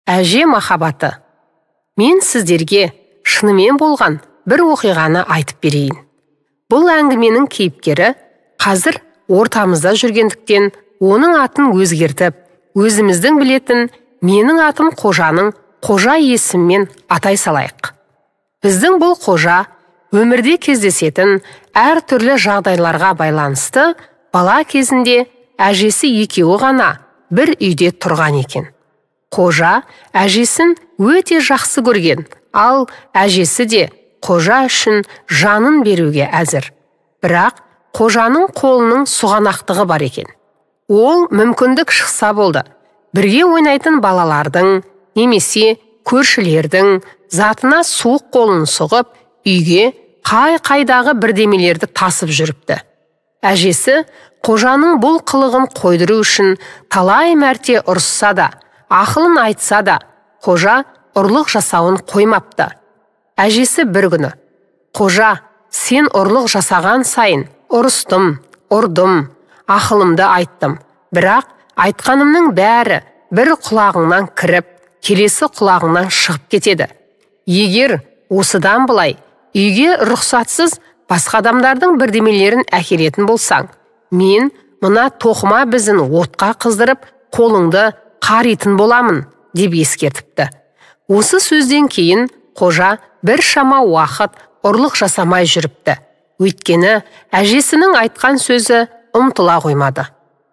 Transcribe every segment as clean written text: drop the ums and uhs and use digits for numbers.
Әже махаббаты. Мен сіздерге шынымен болған бір оқиғаны айтып берейін. Бұл әңгіменің кейіпкері қазір ортамызда жүргендіктен оның атын өзгертіп, өзіміздің білетін менің атым Қожаның Қожа есімімен атай салайық. Біздің бұл Қожа өмірде кездесетін әртүрлі жағдайларға байланысты бала кезінде әжесі екеуі ғана бір үйде тұрған екен. Қожа әжесін өте жақсы көрген, ал әжесі де Қожа үшін жанын беруге әзір. Бірақ Қожаның қолының сұғанақтығы бар екен. Ол мүмкіндік шықса болды, бірге ойнайтын балалардың немесе көршілердің затына суық қолын сұғып, үйге қай-қайдағы бірдемелерді тасып жүріпті. Әжесі Қожаның бұл қылығын қойдыру үшін талай мәрте ұрысса да, ақылын айтса да, Қожа ұрлық жасауын қоймапты. Әжесі бір күні: «Қожа, сен ұрлық жасаған сайын ұрыстым, ұрдым, ақылымды айттым. Бірақ айтқанымның бәрі бір құлағыңнан кіріп, келесі құлағыңнан шығып кетеді. Егер осыдан былай үйге рұқсатсыз басқа адамдардың бірдемелерін әкелетін болсаң, мен мына тоқыма бізін отқа қыздырып, қолыңды қаритын боламын», деп ескертіпті. Осы сөзден кейін Қожа біршама уақыт ұрлық жасамай жүріпті. Өйткені әжесінің айтқан сөзі ұмтыла қоймады.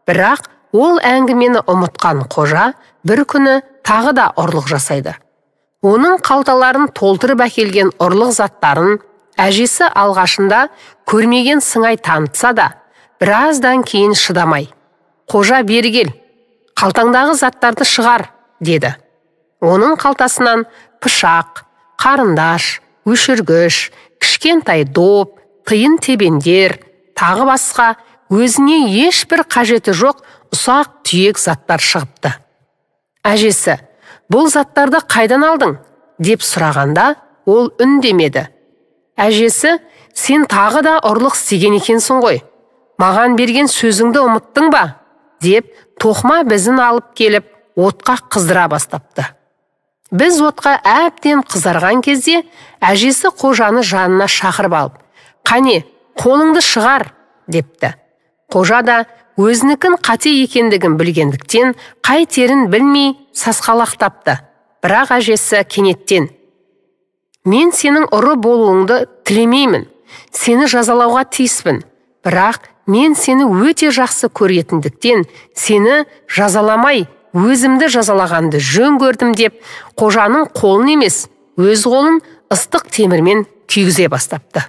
Бірақ ол әңгімені ұмытқан Қожа бір күні тағы да ұрлық жасайды. Оның қалталарын толтырып әкелген ұрлық заттарын әжесі алғашында көрмеген сыңай танытса да, біраздан кейін шыдамай: «Қожа, бері кел, қалтаңдағы заттарды шығар», деді. Оның қалтасынан пышақ, қарындаш, өшіргіш, кішкентай доп, тиын тебендер, тағы басқа өзіне ешбір қажеті жоқ ұсақ түйек заттар шығыпты. Әжесі: «Бұл заттарды қайдан алдың?» деп сұрағанда, ол үндемеді. Әжесі: «Сен тағы да ұрлық істеген екенсің ғой, маған берген сөзіңді ұмыттың ба?» деп тоқма бізін алып келіп, отқа қыздыра бастапты. Біз отқа әбден қызарған кезде әжесі Қожаны жанына шақырып алып: «Қане, қолыңды шығар», депті. Қожа да өзінікін қате екендігін білгендіктен қайтерін білмей сасқалақтапты. Бірақ әжесі кенеттен: «Мен сенің ұры болуыңды тілемеймін, сені жазалауға тиіспін, бірақ мен сені өте жақсы көретіндіктен сені жазаламай өзімді жазалағанды жөн көрдім», деп Қожаның қолын емес, өз қолын ыстық темірмен күйгізе бастапты.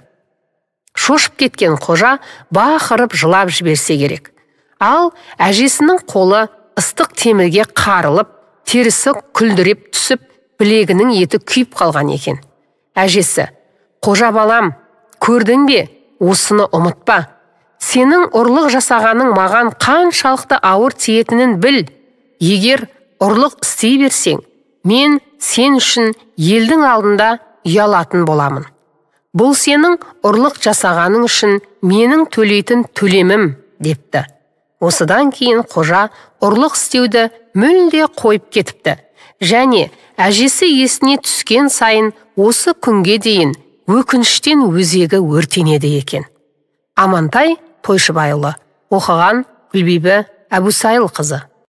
Шошып кеткен Қожа бақырып жылап жіберсе керек. Ал әжесінің қолы ыстық темірге қарылып, терісі күлдіреп түсіп, білегінің еті күйіп қалған екен. Әжесі: «Қожа балам, көрдің бе, осыны ұмытпа. Сенің ұрлық жасағаның маған қаншалықты ауыр тиетінін біл. Егер ұрлық істей берсең, мен сен үшін елдің алдында ұялатын боламын. Бұл сенің ұрлық жасағаның үшін менің төлейтін төлемім», депті. Осыдан кейін Қожа ұрлық істеуді мүлде қойып кетіпті. Және әжесі есіне түскен сайын осы күнге дейін өкініштен өзегі өртенеді екен. Амантай Тойшыбайұлы, оқыған Гүлбибі Әбусайылқызы.